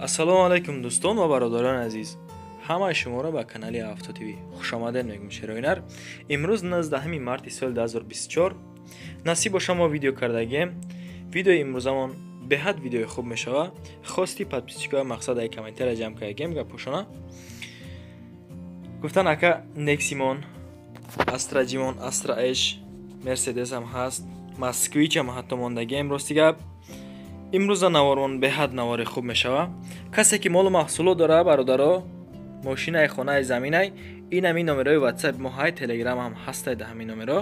Ассалому алайкум дӯстон ва бародарони азиз. Ҳамаи шуморо ба канали Авто ТВ хушомадед мегӯям. Шероинар имрӯз 19 марти соли 2024 насиб боша мо видео кардагием. Видеои имрӯзамон беҳад видеои хуб мешава. Хости подписчикоя мақсад ай комментария ҷамъ кардагием гапошона. Гуфтан ака Нексимон, Астра Ҷимон, Астра Эш, Мерседес ҳам ҳаст, Москвич ҳам ҳатто мондагием. Рости гап имрӯза навормон беҳад навори хуб мешава. Касе ки молу маҳсулот дора, бародаро, мошинаи хонаи заминай, ин ҳамин номерои WhatsApp мо ҳай, Telegram ҳам ҳастай да ҳамин номеро.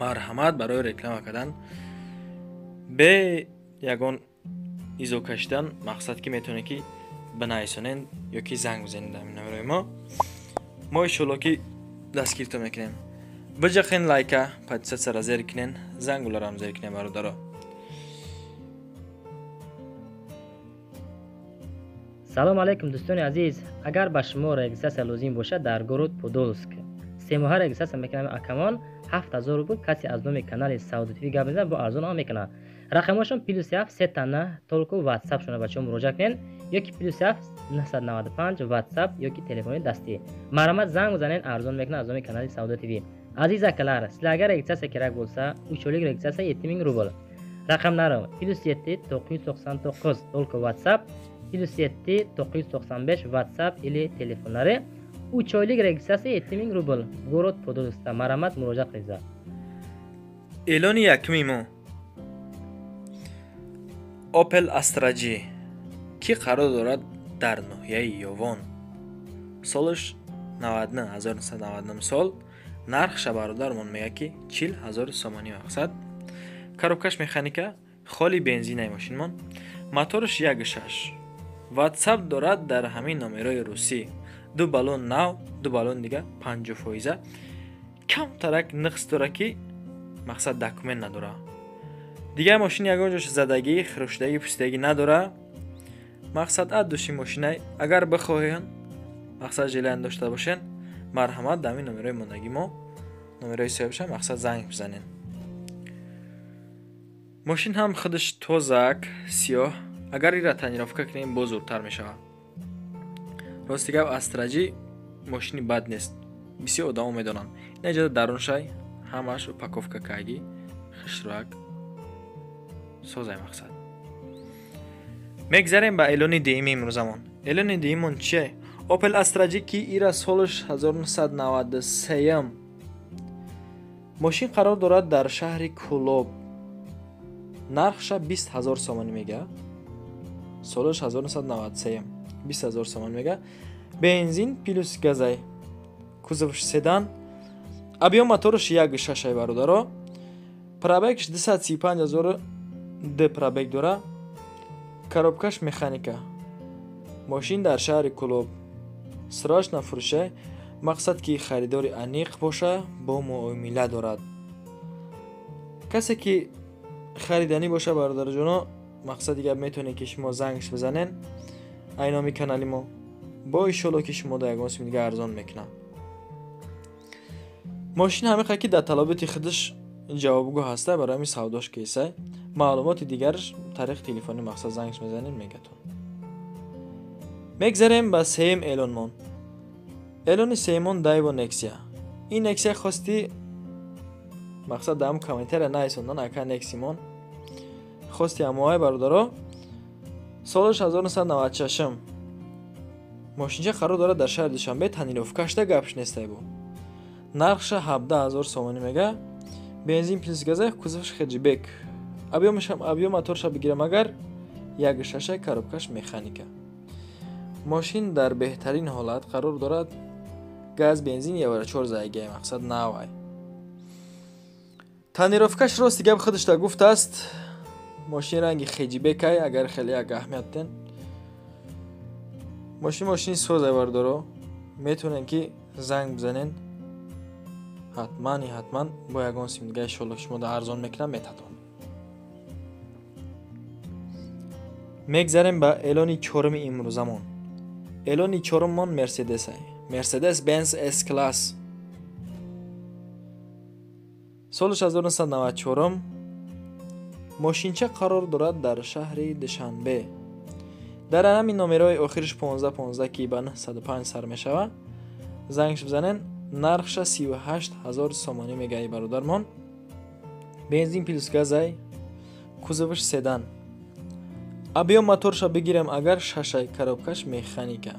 Марҳамат барои реклама кардан бе ягон изо кашидан, мақсад ки метавонед ки бинависонед ё ки занг бизанед дар ҳамин номерои мо. Мо иншоалло ки дастгиртон мекунем. Биҷақен лайка, подписатсияро зер кунен, зангуларо зер кунен, бародаро. Салом алейкум дӯстони азиз. Агар ба шумо регистратсия лозим бошад дар город Подолск семоҳа регистратсия мекунам акамон 7000 рубл. Касе аз номи канали Савдо ТВ гап мезанад, бо арзон ҳам мекунад. Рақамҳошон +7 сетана толко WhatsApp шона бачаҳо муроҷиат кунед ё ки +7 995 WhatsApp ё ки телефони дастӣ. Марҳамат занг бизанед, арзон мекунад аз номи канали Савдо ТВ. Азиз акалар, силарга регистратсия kerak bo'lsa, 3 oylik регистратсия 7000 рубл. Рақамлari +7 999 толко WhatsApp, +7 995 WhatsApp или telefonlari. 3 oylik регистратсия 7000 рубл. Город Подолскда. Марҳамат муроҷиат қилinglar. Эълони якуми мо Opel Astra G ки қарор дорад дар ноҳияи Ёвон. Солаш 1999 сол. Нархша бародармон мегӯяд ки 40 000 сомонӣ мақсад. Коробкаш механика, холи бензинаи мошинмон, мотораш 1.6. WhatsApp дорад дар ҳамин номерои русӣ. Ду баллон нав, ду баллон дига 50%. Камтарак ниқс дора ки мақсад документ надора. Дигар мошин ягон ҷош задагӣ, хирӯшидагӣ, пусидагӣ надора. Мақсад ад души мошинай. Агар бихоҳен, мақсад желание дошта бошен, марҳамат дар ҳамин номерои мондагӣ мо, номерои соҳибша мақсад занг бизанен. Мошин ҳам худаш тозак, сиёҳ. Агар ира тонировка кунем, боз зудтар мешавад. Рости гап Астра G мошини бад нест. Бисёр одамо медонанд. Ин ҷода даруншай ҳамаш упаковка кагӣ, хушрак, созай мақсад. Мегзарем ба эълони дуюми имрӯзамон. Эълони дуюмон чие? Opel Astra G ки ира солаш 1993. Мошин қарор дорад дар шаҳри Кӯлоб. Нархша 20 000 сомонӣ мега. Солаш 1993. 20 000 сомонӣ мега. Бензин плюс газай. Кузовш седан. Объем мотораш 1.6 бародаро. Пробегш 235 000 д пробег дора. Коробкаш механика. Мошин дар шаҳри Кӯлоб. Срочно фурӯше. Мақсад ки харидори аниқ боша, бо муомила дорад. Касе ки хариданӣ боша, бародарҷоно, мақсади гап метавонед ки шумо зангш бизанен ай номи канали мо. Бо иншоалло ки шумо да ягон сум дига арзон мекунам. Мошин ҳамиқа ки дар талаботи худаш ҷавобгӯ ҳаста, барои ҳамин савдош кесай. Маълумоти дигараш тариқи телефони мақсад зангш мезанем, мегатон. Мегзарем ба сеюм эълонмон. Эълони сеюмон Дайво Нексия. Ин Нексия хости мақсад дар ҳам комментария наисондан ака Нексимон. Хости ҳамоҳай бародаро. Солаш 1996. Мошинча қарор дорад дар шаҳри Душанбе, тонировкашда гапш нестай бу. Нархша 17 000 сомонӣ мега. Бензин плюс газай, кузовш хеджбек. Объем моторша бигирам агар 1.6, коробкаш механика. Мошин дар беҳтарин ҳолат қарор дорад. Газ, бензин евро 4 зайгай мақсад навай. Тонировкаш рости гап худашда гуфтааст. Мошин ранги хеджбекай, агар хеле як аҳамият ден. Мошин мошини созай бардоро. Метавонед ки занг бизанен. Ҳатман ҳатман бо ягон сим дига иншоалло шумо да арзон мекунам метатон. Мегзарем ба эълони чоруми имрӯзамон. Эълони чоруммон Мерседесай. Мерседес Benz S-Class. Соли 1994. Мошинча қарор дорад дар шаҳри Душанбе. Дар ҳамин номерҳои охириш 15-15 ки ба 905 сар мешава, зангш бизанен. Нархша 38 000 сомонӣ мегаи бародармон. Бензин плюс газай, кузоваш седан. Объем моторша бигирем агар 6, коробкаш механика.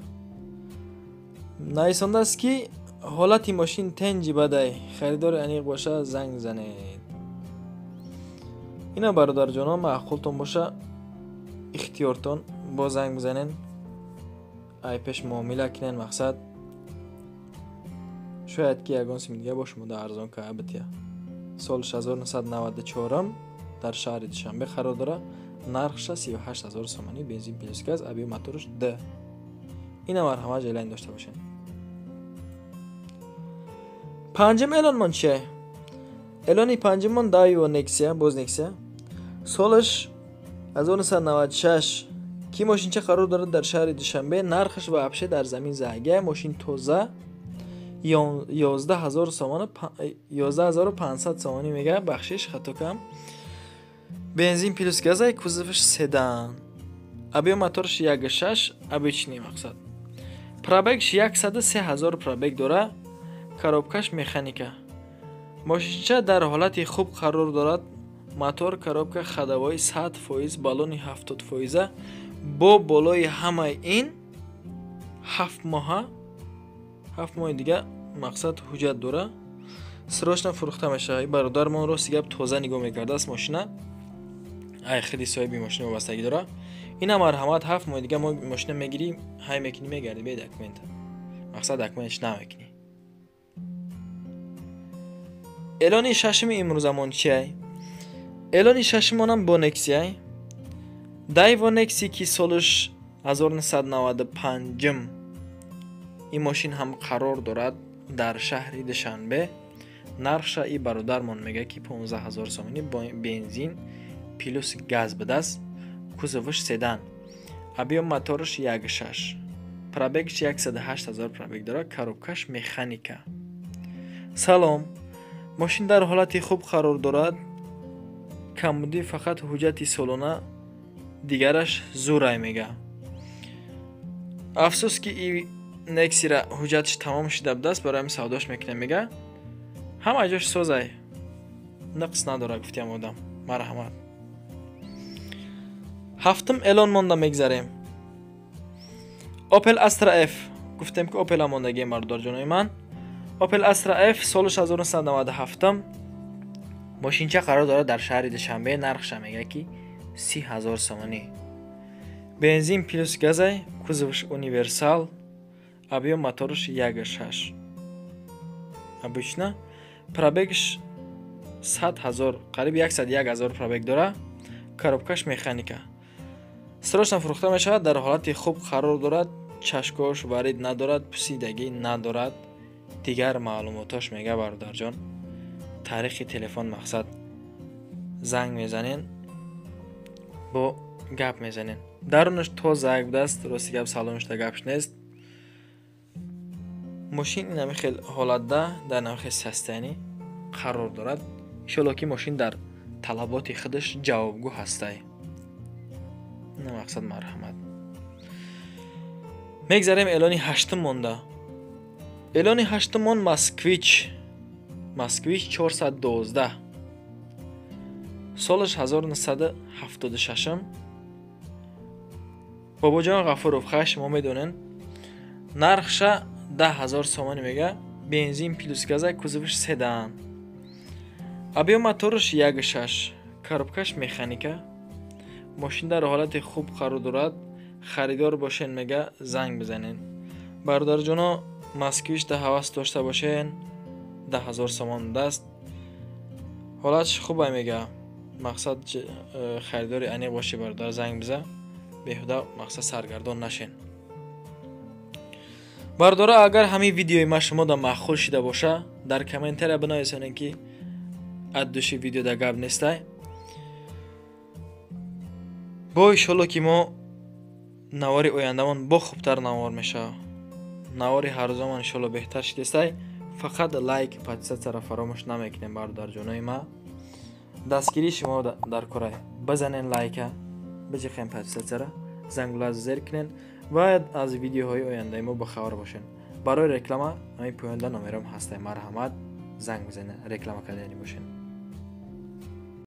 Нависондааст ки ҳолати мошин тенҷи бадай, харидори аниқ боша занг занед. Ина бародарҷонон, маъқултон боша ихтиёртон, бо занг бизанен, ай пеш муомила кунен. Мақсад шояд ки ягон сими дига бо шумо да арзон каа бития. Соли 1994 дар шаҳри Душанбе қарор дора. Нархша 38 000 сомонӣ, бензин плюс газ, объем мотораш Д. Ина марҳамат ҷелайн дошта бошед. Панҷум эълонмон чие? Эълони панҷуммон Daewoo Nexia, боз Nexia. Солаш 1996 ки мошинча қарор дорад дар шаҳри Душанбе. Нархаш вообще дар замин заҳгия. Мошин тоза 11 000 сомон, 11 500 сомонӣ мега, бахшиш хато кам. Бензин плюс газай, кузоваш седан. Объем мотораш 1.6, обычный мақсад. Пробегш 103 000 пробег дора. Коробкаш механика. Мошинча дар ҳолати хуб қарор дорад. Мотор, коробка, ходовой 100%, баллони 70%. Бо болои ҳамаи ин 7 моҳа, 7 моҳи дига мақсад ҳуҷҷат дора. Срочно фурӯхта мешавад. Бародармон рости гап тоза нигоҳ мекардааст мошина. Ай хеле соҳиби мошина вобастагӣ дора. Ина марҳамат, 7 моҳи дига мошина мегирӣ, ҳай мекунӣ, мегардӣ бе документ. Мақсад документш намекунӣ. Эълони шашуми имрӯзамон чиай? Эълони шашумонам бо Nexia. Daewoo Nexia ки солаш 1995, ин мошин ҳам қарор дорад дар шаҳри Душанбе. Нархша и бародармон мега ки 15 000 сомонӣ, бензин плюс газ будааст, кузоваш седан. Объем мотораш 1.6, пробегш 108 000 пробег дорад, коробкаш механика. Салом, мошин дар ҳолати хуб қарор дорад. Камбудӣ фақат ҳуҷҷати солона, дигараш зурай мега. Афсӯс ки и Nexia ҳуҷҷаташ тамом шуда будааст, барои ҳамин савдош мекунем мега. Ҳама ҷош созай, нақс надорад гуфтиам одам. Марҳамат. Ҳафтум эълон монда мегзарем. Opel Astra F. Гуфтем ки Opel мондагием бародарҷонои ман. Opel Astra F солаш 1997, мошинча қарор дорад дар шаҳри Душанбе. Нархша мега ки 30 000 сомонӣ. Бензин плюс газай, кузоваш универсал, объем мотораш 1.6. Обычно пробегш 100 000, қариб 101 000 пробег дора. Коробкаш механика. Срочно фурӯхта мешавад, дар ҳолати хуб қарор дорад, чашкош варид надорад, пусидагӣ надорад. Дигар маълумотош мега бародарҷон. Таърихи телефон мақсад занг мезанен, бо гап мезанен. Дарунаш тоза будааст, рости гап салонашда гапш нест. Мошин инами хел ҳолатда, дар нами хел состояние қарор дорад. Иншолло ки мошин дар талаботи худаш ҷавобгӯ ҳастай. Ина мақсад марҳамат. Мегзарем эълони ҳаштум монда. Эълони ҳаштумон Москвич. Москвич 412. Солаш 1976. Бобоҷон Ғафуров, хай шумо медонен. Нархша 10 000 сомонӣ мега. Бензин плюс газа, кузоваш седан. Объем мотораш 1.6, коробкаш механика. Мошин дар ҳолати хуб қарор дорад. Харидор бошен мега занг бизанен. Бародарҷоно, Москвич да ҳавас дошта бошен, 10 000 сомон даст. Ҳолатш хубай мега. Мақсад харидори аниқ бошӣ бародар занг биза. Беҳуда мақсад саргардон нашен. Бародаро, агар ҳамин видеои ма шумо да маъқул шида боша, дар комментария бинависонед ки аз души видео да гап нестай. Бо иншолло ки мо навори ояндамон бо хубтар навор мешавад. Навори ҳаррӯзамон иншолло беҳтар шидестай. Фақат лайк, подписатсияро фаромӯш намекунем бародарҷонои ма. Дастгирии шумо дар корай. Бизанен лайка, биҷиқем подписатсияро. Зангула зер кунед ва аз видеоҳои ояндаи мо бохабар бошед. Барои реклама ҳамин поёнда номерам ҳастай, марҳамат, занг бизанед, реклама кардани бошед.